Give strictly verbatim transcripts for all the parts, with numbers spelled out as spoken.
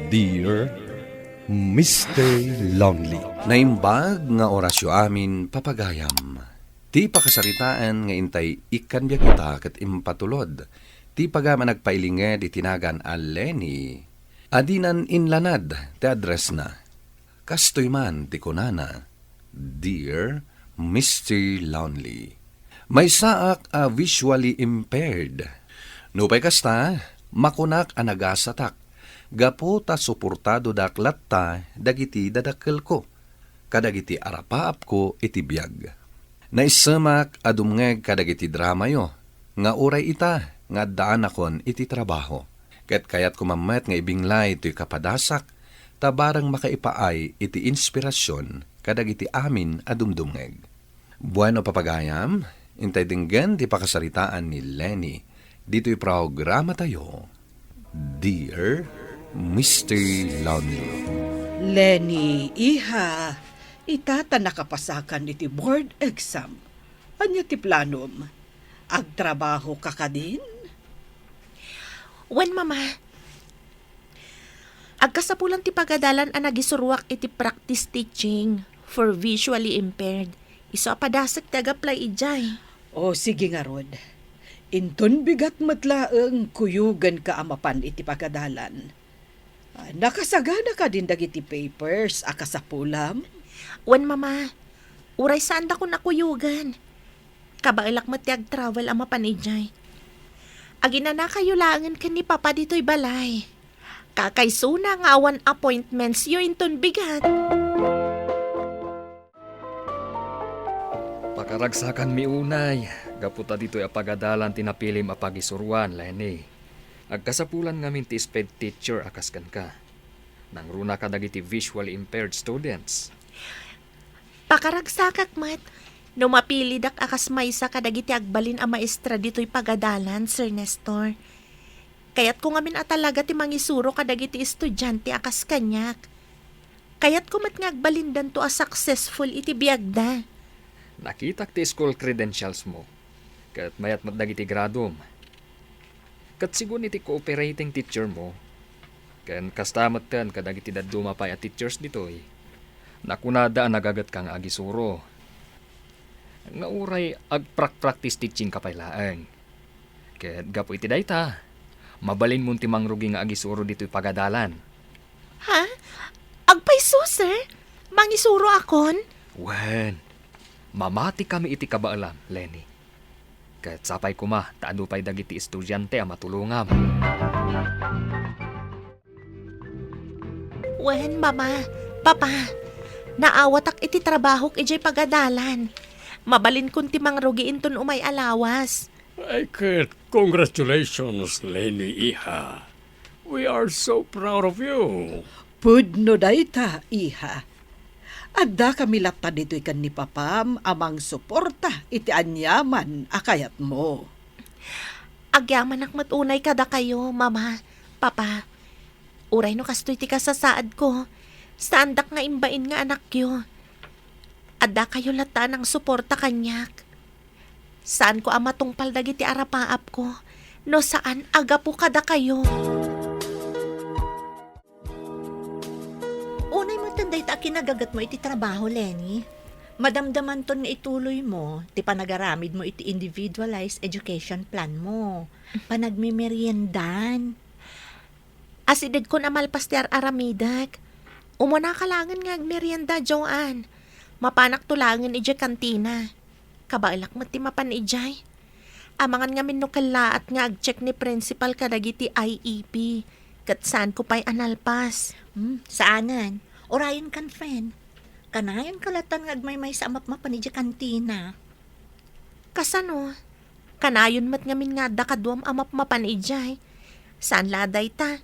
Dear Mister Lonely. Naimbag nga orasyo amin, papagayam. Ti pakasaritaan nga intay ikkan biag ita ket impatulod ti pagayam a nagpailinged iti nagan a Lenny. Adinan inlanad ti addressna. Kastoy man ti kunana, "Dear Mister Lonely, maysaak a visually impaired. Nupay kasta, makunak a nagasatak gapu ta suportadodak latta dagiti dadakkelko kadagiti arapaapko iti biag. Naissemak a dumngeg kadagiti dramayo nga uray ita nga addaanakon iti trabaho. Ket kayatko man met nga ibinglay toy kapadasak ta bareng makaipaay iti inspirasion kadagiti amin a dumdumngeg." Bueno, papagayam, intay denggen ti pakasaritaan ni Lenny ditoy programatayo, Dear Mister Lonely. Lenny, iha, ita ta nakapasakan iti board exam. Ania ti planom? Agtrabaho ka kadin? Wen, Mama. Agkasapulan ti pagadalan a nagisuroak iti practice teaching for visually impaired. Isu a padasek ti ag-apply idiay. O, sige ngarud. Inton bigat met laeng, kuyogenka a mapan iti pagadalan. Ah, nakasagana kadin dagiti papers a kasapulam? Wen, Mama. Uray saandakon a kuyogen. Kabaelak met ti ag-travel a mapan idiay. Aginanakayo laengen ken ni Papa ditoy balay. Kakaisuna nga awan appointmentsyo inton bigat. Pakaragsakanmi unay, gapu ta ditoy a pagadalan ti napilim a pagisuroan, Lenny. Agkasapulan ngamin ti sped teacher a kas kenka. Nangruna kadagiti visually impaired students. Pakaragsakak met no mapilidak a kas maysa kadagiti agbalin a maestra ditoy pagadalan, Sir Nestor. Kayatko ngamin a talaga ti mangisuro kadagiti estudiante a kas kaniak. Kayatko met nga agbalindanto a successful iti biagda. Nakitak ti school credentials mo, ket mayat met dagiti gradom. Ket sigun iti cooperating teacher mo, ken kasta metten kadagiti dadduma pay a teachers ditoy, nakunada a nagagetka nga agisuro. Nga uray agprak-practice teaching ka pay laeng. Ket gapu iti dayta, mabalinmon ti mangrugi nga agisuro ditoy pagadalan. Ha? Agpayso, sir? Mangisuro akon? Wen, mamati kami iti kabaelam, Lenny. Ket sapay koma ta adu pay dagiti estudiante a matulongam. Wen, Mama, Papa, naawatak iti trabahok idiay pagadalan. Mabalinkon ti mangrugi inton umay a lawas. Ay, ket congratulations, Lenny, iha. We are so proud of you. Pudno dayta, iha. Addakami latta ditoy ken ni Papam a mangsuporta iti aniaman a kayatmo. Agyamanak met unay kadakayo, Mama, Papa. Uray no kastoy ti kasasaadko, saandak nga imbain nga anakyo. Addakayo latta a nangsuporta kaniak. Saanko a matungpal dagiti arapaapko no saan a gapu kadakayo. Unay metten dayta a kinagagetmo iti trabaho, Lenny. Madamdamanton nga ituloymo ti panagaramidmo iti individualized education plan mo. Panagmemeriendan. Asidegkon a malpas ti ar-aramidek. Umunaka laengen nga agmerienda, Joanne. Mapanakto laengen idiay kantina. Kabaelak met ti mapan idiay. Amangan ngamin no kellaat nga ag-check ni principal kadagiti I E P, ket saanko pay a nalpas. Hmm, saanen. Urayenkan, friend. Kanayonka latta nga agmaymaysa a mapmapan idiay kantina. Kasano? Kanayon met ngamin nga adda kaduam a mapmapan idiay. Saan la a dayta,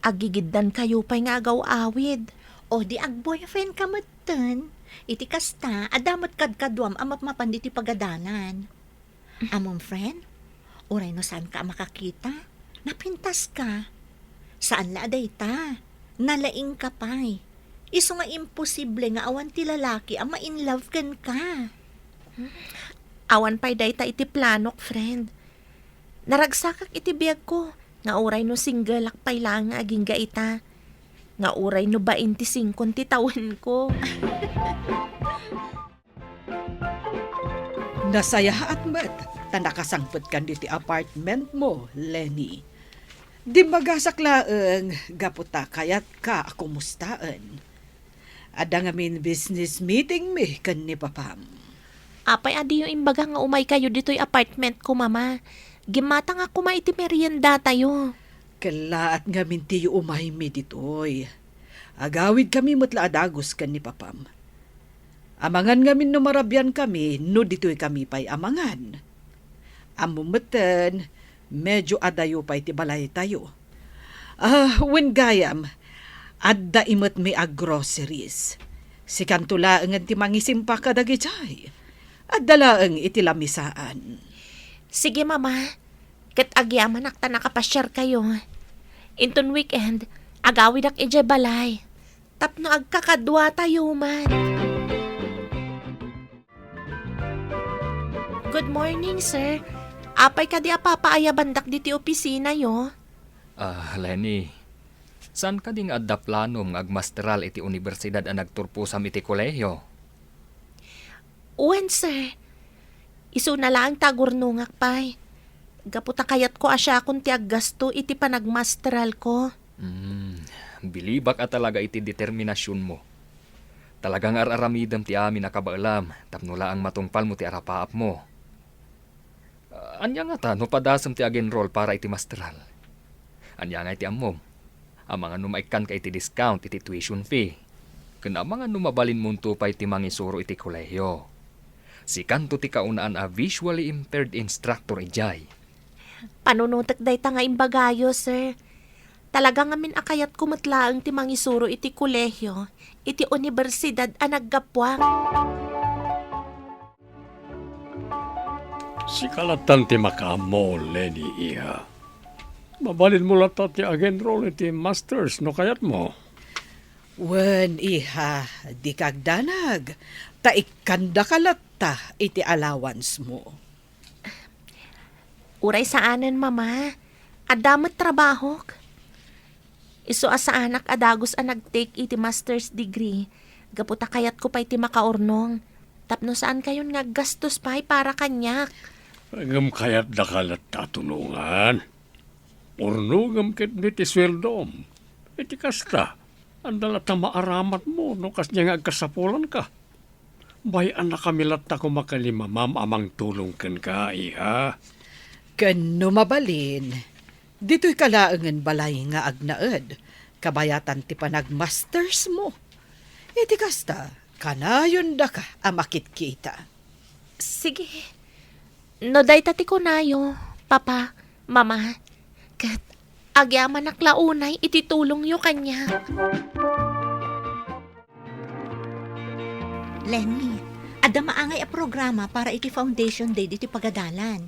agigiddankayo pay nga agaw-awid. O di agboyfriendka metten. Iti kasta, adda met kadkaduam a mapmapan ditoy pagadalan. Ammom, friend, uray no saanka a makakita, napintaska. Saan la a dayta, nalaingka pay. Isu nga imposible nga awan ti lalaki a ma-inlove kenka. Awan pay dayta iti planok, friend. Naragsakak iti biagko nga uray no singgelak pay laeng nga agingga ita. nga uray no bainti singkon ti tawenko. Nasayaat met ta nakasangpetkan ditoy apartment mo, Lenny. Dimmagasak laeng gapu ta kayatka a kumustaen. Adda ngamin business meeting mi ken ni Papam. Apay a diyo imbaga nga umaykayo ditoy apartment ko, Mama? Gimmatangak koma iti meriendatayo. Kellaat ngamin ti umaymi ditoy. Agawidkami met la a dagus ken ni Papam. Amangan ngamin no marabiankami no ditoykami pay amangan. Ammom metten, medyo adayo pay ti balaytayo. Ah, wen gayam, adda imetmi a groceries. Sikanto laengen ti mangisimpa kadagijay. Adda laeng iti lamisaan. Sige, Mama. Ket agyamanak ta nakapasiarkayo. Inton weekend, agawidak idiay balay. Tapno agkakaduatayo man. Good morning, sir. Apay kadi a papaayabandak ditoy opisinayo? Ah, Lenny, saan kadi nga adda planom nga agmasteral iti universidad a nagturposam iti kolehio? Wen, sir. Isuna laeng ta agurnongak pay. Gapu ta kayatko a siakon ti aggasto iti panagmasteralko. Hmm, bilibak a talaga iti determinasionmo. Talaga nga ar-aramidem ti amin a kabaelam tapno laeng matungpalmo ti arapaapmo. Ah, ania ngata no padasem ti ag-enroll para iti masteral? Ania nga iti ammom? Amangan no maikkanka iti discount iti tuition fee. Ken amangan no mabalinmonto pay ti mangisuro iti kolehio. Sikanto ti kaunaan a visually impaired instructor idiay. Panunotek dayta nga imbagayo, sir. Talaga ngamin a kayatko met laeng ti mangisuro iti kolehio, iti universidad a naggapuak. Sika lattan ti makaammo, Lenny, iha. Mabalinmo latta ti ag-enroll iti masters no kayatmo. Wen, iha, dika agdanag, ta ikkandaka latta iti allowance mo. Uray saanen, Mama. Adda met trabahok. Isu a saanak a dagus a nag-take iti master's degree, gapu ta kayatko pay ti makaurnong. Tapno saankayon nga aggastos pay para kaniak. Ngem kayatdaka latta a tulongan. Urnongem ketdi ti sueldom. Iti kasta, adda latta maaramatmo no kasdiay nga agkasapulanka. Bay-annakami latta koma ken ni Mamam a mangtulong kenka, iha. Ken no mabalin, ditoyka laengen balay nga agnaed, kabayatan ti panagmasters mo. Iti kasta, kanayondaka a makitkita. Sige. No dayta ti kunayo, Papa, Mama, ket agyamanak la unay iti tulongyo kaniak. Lenny, adda maangay a programa para iti Foundation Day ditoy pagadalan.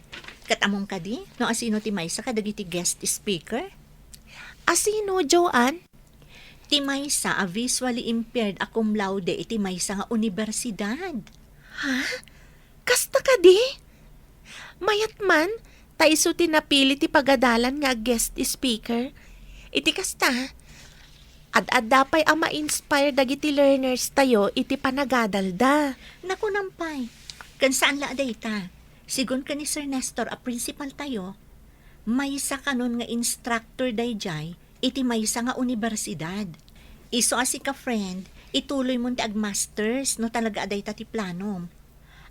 Ket ammom kadi no asino ti maysa kadagiti guest speaker? Asino, Joanne? Ti maysa a visually impaired a cum laude iti maysa nga universidad. Ha? Kasta kadi? Mayat man, ta isu ti napili ti pagadalan nga guest speaker. Iti kasta, ad-adda pay a ma-inspire dagiti learners tayo iti panagadalda. Nakunam pay, ken saan la a dayta. Sigun ken ni Sir Nestor a principal tayo, maysa kanon nga instructor daydiay iti maysa nga universidad. Isu a sika, friend, ituloymon ti agmasters no talaga a dayta ti planom.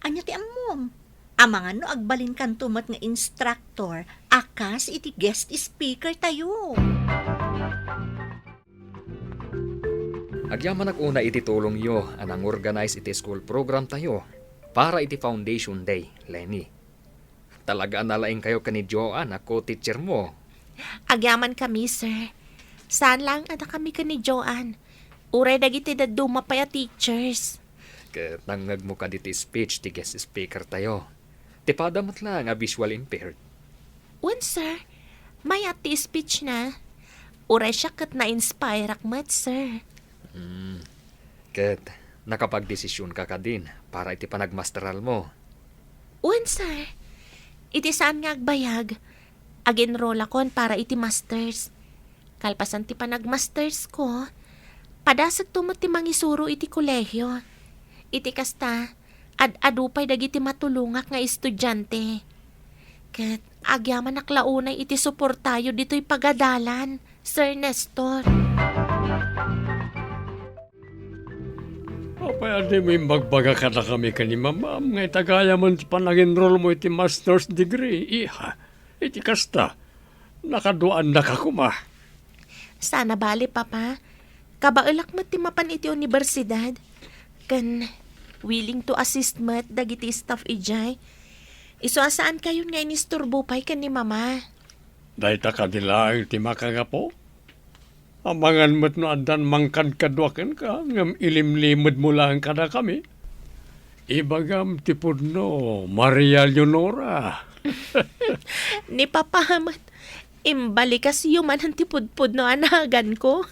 Ania ti ammom? Amangan no agbalinkanto met nga instructor a kas iti guest speaker tayo. Agyamanak unay iti tulongyo a nangorganize iti school program tayo para iti Foundation Day, Lenny. Talaga a nalaingkayo ken ni Joanne a co-teacher mo. Agyamankami, sir. Saan laeng a dakami ken ni Joanne. Uray dagiti dadduma pay a teachers. Ket nangngegmo kadi ti speech ti guest speaker tayo. Ti pada met laeng a visual impaired. Wen, sir. Mayat ti speech na. Uray siak ket na-inspireak met, sir. Hmm. Ket nakapagdesisionka kadin para iti panagmasteralmo? Wen, sir. Iti saan nga agbayag, ag-enrollakon para iti masters. Kalpasan ti panagmastersko, Adasekto met ti mangisuro iti kolehio. Iti kasta, ad-adu pay dagiti matulongak nga estudiante. Ket agyamanak la unay iti suportayo ditoy pagadalan, Sir Nestor. Apay a dimo imbagbaga kadakami ken ni Mamam nga itagayamen ti panangenrolmo iti master's degree, iha? Iti kasta, nakaduaannaka koma. Sana bali, Papa. Kabaelak met ti mapan iti universidad. Ken willing to assist met dagiti staff idiay. Isu a saankayon nga inisturbo pay ken ni Mama. Dayta kadi laeng ti makagapu? Amangan met no addan mangkadkadua kenka, ngem ilimlimedmo laeng kadakami. Ibagam ti pudno, Maria Leonora. Ni Papa met, imbalikasyo manen ti pudpudno a naganko.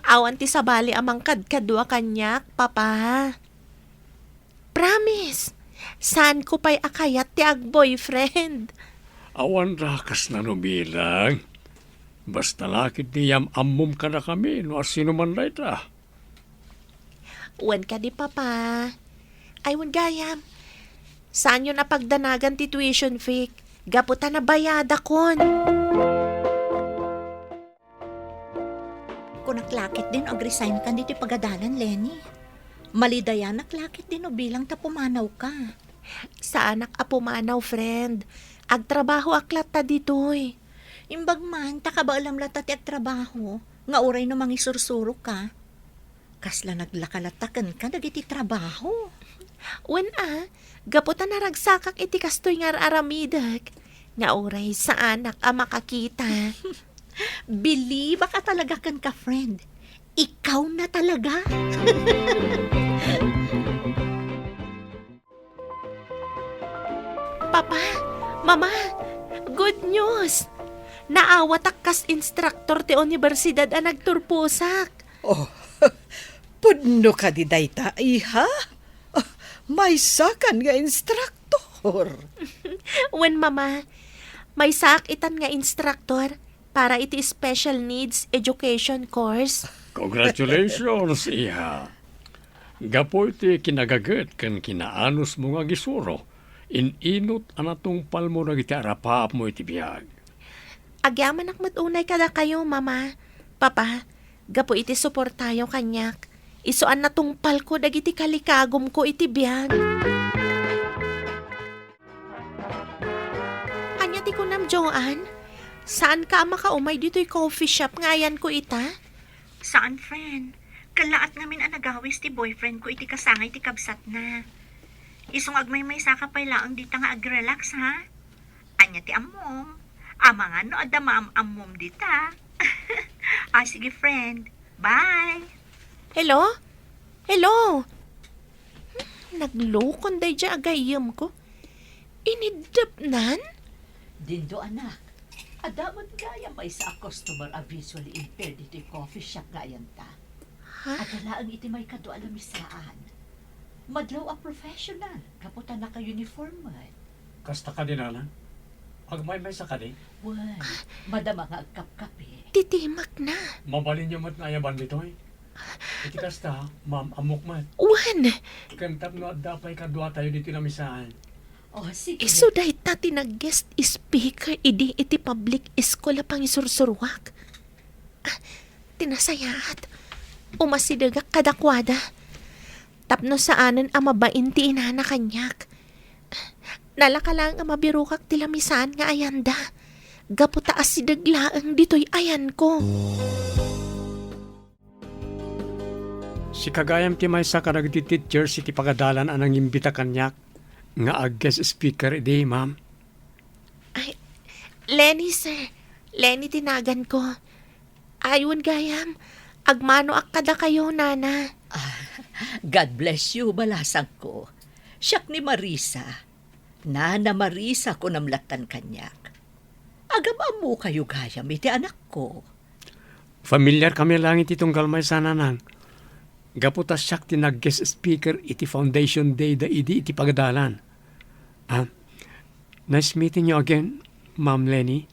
Awan ti sabali a mangkadkadua kaniak, Papa. Promise, saanko pay a kayat ti ag-boyfriend. Awan da kasna no bilang. Basta la ketdi yam-ammom kadakami no asino man dayta. Wen kadi, Papa. Ay, wen gayam. Saanyon a pagdanagan ti tuition fee, gapu ta nabayadakon. Kunak la ketdi no ag-resign kan ditoy pagadalan, Lenny. Malidayanak la ketdi no bilang ta pumanawka. Saanak a pumanaw, friend. Agtrabahoak latta ditoy. Imbag man, ta kabaelam latta ti agtrabaho, nga uray no mangisursuroka. Kasla naglaka latta kenka dagiti trabaho. Wen a, gapu ta naragsakak iti kastoy nga ar-aramidek, nga uray saanak a makakita. Bilibak a talaga kenka, friend. Ikaw na talaga. Papa, Mama, good news! Naawatak kas instructor ti universidad a nagturposak. Oh, pudno kadi dayta, iha? Ah, maysakan nga instructor. Wen, Mama, maysaak itan nga instructor para iti special needs education course. Congratulations, iha. Gapu iti kinagaget ken kinaanusmo nga agisuro, in-inut a natungpalmo dagiti arapaapmo iti biag. Agyamanak met unay kadakayo, Mama, Papa, gapu iti suportayo kaniak. Isu a natungpalko dagiti kalikagumko iti biag. Ania ti kunam, Joanne? Saanka a makaumay ditoy coffee shop nga ayanko ita? Saan, friend. Kallaat ngamin a nagawis ti boyfriend ko iti kasangay ti kabsatna. Isu nga agmaymaysaka pay laeng dita nga agrelax, ha? Ania ti ammom? Amangan no adda maam-ammom dita. Ah, sige, friend. Bye! Hello? Hello? Hmm, naglukon daydiay a gayyemko. Iniddepnan? Dindo, anak. Adda met gayam maysa a customer a visually impaired ditoy coffee shop nga ayanta. Ha? Adda laeng iti maikadua a lamisaan. Madlaw a professional, gapu ta naka-uniform met. Kasta kadi, nanang? Agmaymaysa kadi? Wen, madama nga agkapkapi. Titimakna. Mabalinyo met nga ayaban ditoy? Iti kasta, ma'am, ammok met. Wen! Ken tapno adda pay kaduatayo ditoy lamisaan. Oh, sige. Isu dayta ti nag-guest speaker idi iti public school a pangisursuruak. Ah, ti nasayaat. Umasidegak kadakuada. Tapno saanen a mabain ti inana kaniak. Nalaka laeng a mabirokak ti lamisaan nga ayanda. Gapu ta asideg laeng ditoy ayanko. Sika gayam ti maysa kadagiti teachers iti pagadalan a nangimbita kaniak nga ag-guest speaker idi, ma'am? Ay, Lenny, sir. Lenny ti naganko. Ay, wen gayam, agmanoak kadakayo, nana. Ah, God bless you, balasangko. Siak ni Marisa. Nana Marisa, kunam lattan kaniak. Agam-ammokayo gayam iti anakko. Familiar kami laeng iti tunggal maysa, nanang. Gapu ta siak ti nag-guest speaker iti Foundation Day da idi iti pagadalan. Ah, nice meeting you again, Ma'am Lenny.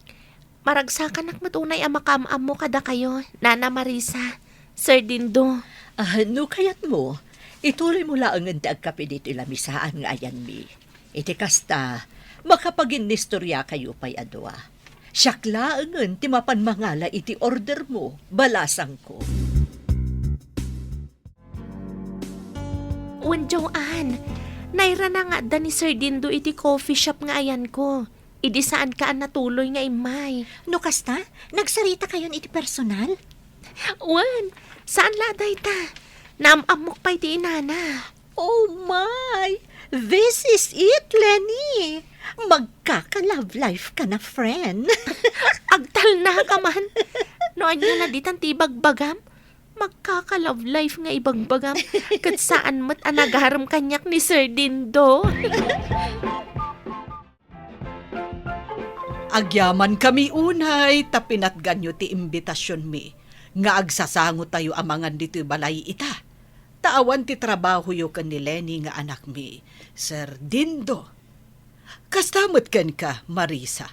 Maragsakanak met unay a makaam-ammo kadakayo, Nana Marisa. Sir Dindo. Ah, no kayatmo, ituloymo laengen ti agkape ditoy lamisaan nga ayanmi. Iti kasta, makapaginnistoriakayo pay a dua. Siak laengen ti mapan mangala iti ordermo, balasangko. Wen, Joanne, nairana nga adda ni Sir Dindo iti coffee shop nga ayanko. Idi saanka a natuloy nga immay. No kasta, nagsaritakayon iti personal? Wen, saan la a dayta. Naam-ammok pay ti inana. Oh my! This is it, Lenny! Magkaka-love life ka na, friend. Agtalnaka man. No ania la ditan ti ibagbagam? Magkaka-love life nga ibagbagam. Ket saan met a nagarem kaniak ni Sir Dindo. Agyamankami unay ta pinatganyo ti imbitasionmi nga agsasangotayo a mangan ditoy balay ita. Ta awan ti trabahoyo ken ni Lenny nga anakmi, Sir Dindo. Kasta met kenka, Marisa.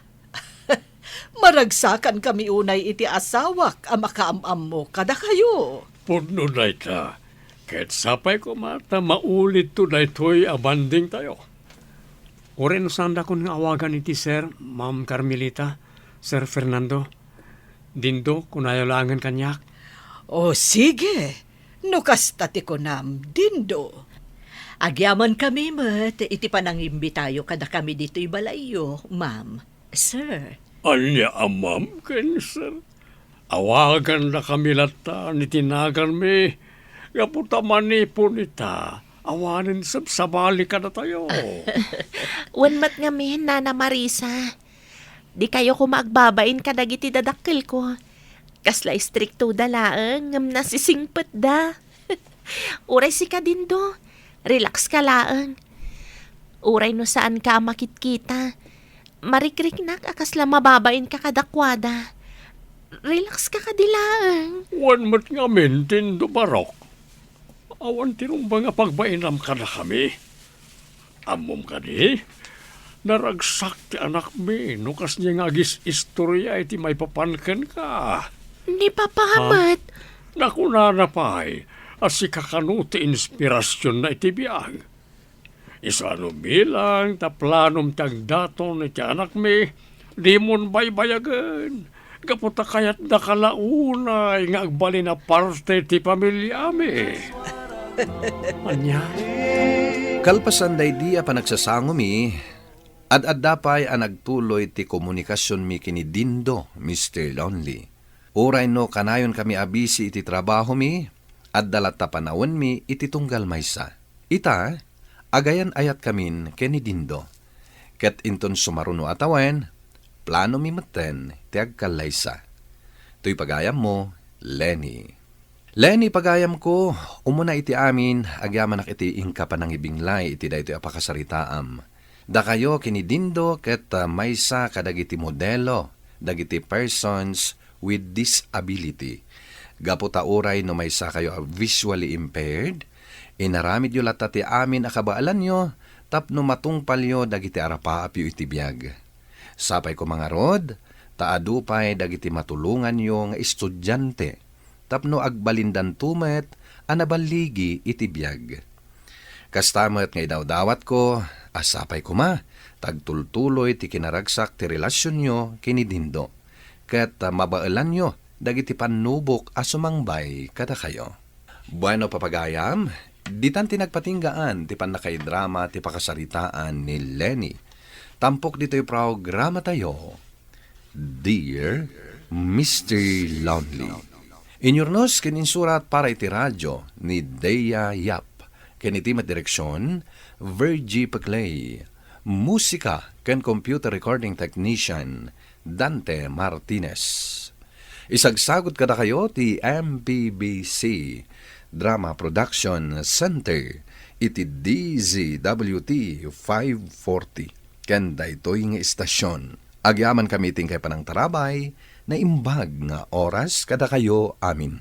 Maragsakankami unay iti asawak a makaam-ammo kadakayo. Pudno dayta, ket sapay koma ta maulidto daytoy a bandingtayo. Uray no saandakon nga awagan iti Sir, Ma'am Carmelita, Sir Fernando, Dindo, kunayo laengen kaniak. O, sige. No kasta ti kunam, Dindo. Agyamankami met iti panangimbitayo kadakami ditoy balayyo, ma'am, sir. Ania a ma'am ken sir? Awagandakami latta ni ti naganmi, gapu ta manipud ita, awanen sabsabali kadatayo. Wen met ngamin, Nana Marisa. Dikayo koma agbabain kadagiti dadakkelko. Kasla istriktoda laeng ngem nasisingpetda. Uray sika, Dindo, relax ka laeng. Uray no saanka a makitkita, marikriknak a kasla mababainka kadakuada. Relax ka kadi laeng. Wen met ngamin, Dindo Barok. Awan ti rumbeng a pagbainam kadakami. Ammom kadi? Naragsak ti anakmi no kasdiay nga agis-istoria iti maipapan kenka. Ni Papa Ha? met. Nakunana pay a sika kano ti inspirasionna iti biag. Isu a no bilang ta planom ti agdaton iti anakmi, dimon baybayagen. Gapu ta kayatdaka la unay nga agbalin a parte ti pamiliami. Ania? Kalpasan daydi a panagsasangomi, ad-adda pay a nagtuloy ti komunikasionmi ken ni Dindo, Mister Lonely. Uray no kanayonkami a busy iti trabahomi, adda latta panawenmi iti tunggal maysa. Ita, agayan-ayatkamin ken ni Dindo. Ket inton sumaruno a tawen, planomi metten ti agkallaysa. Toy pagayammo, Lenny. Lenny, pagayamko, umuna iti amin, agyamanak iti inka panangibinglay iti daytoy a pakasaritaam. Dakayo ken ni Dindo ket, ah, maysa kadagiti modelo dagiti persons with disability. Gapu ta uray no maysakayo a visually impaired, inaramidyo latta ti amin a kabaelanyo tapno matungpalyo dagiti arapaapyo iti biag. Sapay koma ngarud, ta adu pay dagiti matulonganyo nga estudiante tapno agbalindanto met a naballigi iti biag. Kasta met nga idawdawatko a sapay koma ta agtultuloy ti kinaragsak ti relasionyo ken ni Dindo, ket mabaelanyo dagiti pannubok a sumangbay kadakayo. Bueno, papagayam, ditan ti nagpatinggaan ti pannakaidrama ti pakasaritaan ni Lenny. Tampok ditoy programatayo, Dear Mister Lonely. Inyurnos ken insurat para iti radio ni Dea Yap, ken iti met direksion, Virgie Peclay. Musika ken computer recording technician, Dante Martinez. Isagsagut kadakayo ti M P B C Drama Production Center iti D Z W T five forty. Ken daytoy nga istasyon, agyamankami ti inkay panangtarabay, naimbag nga oras kadakayo amin.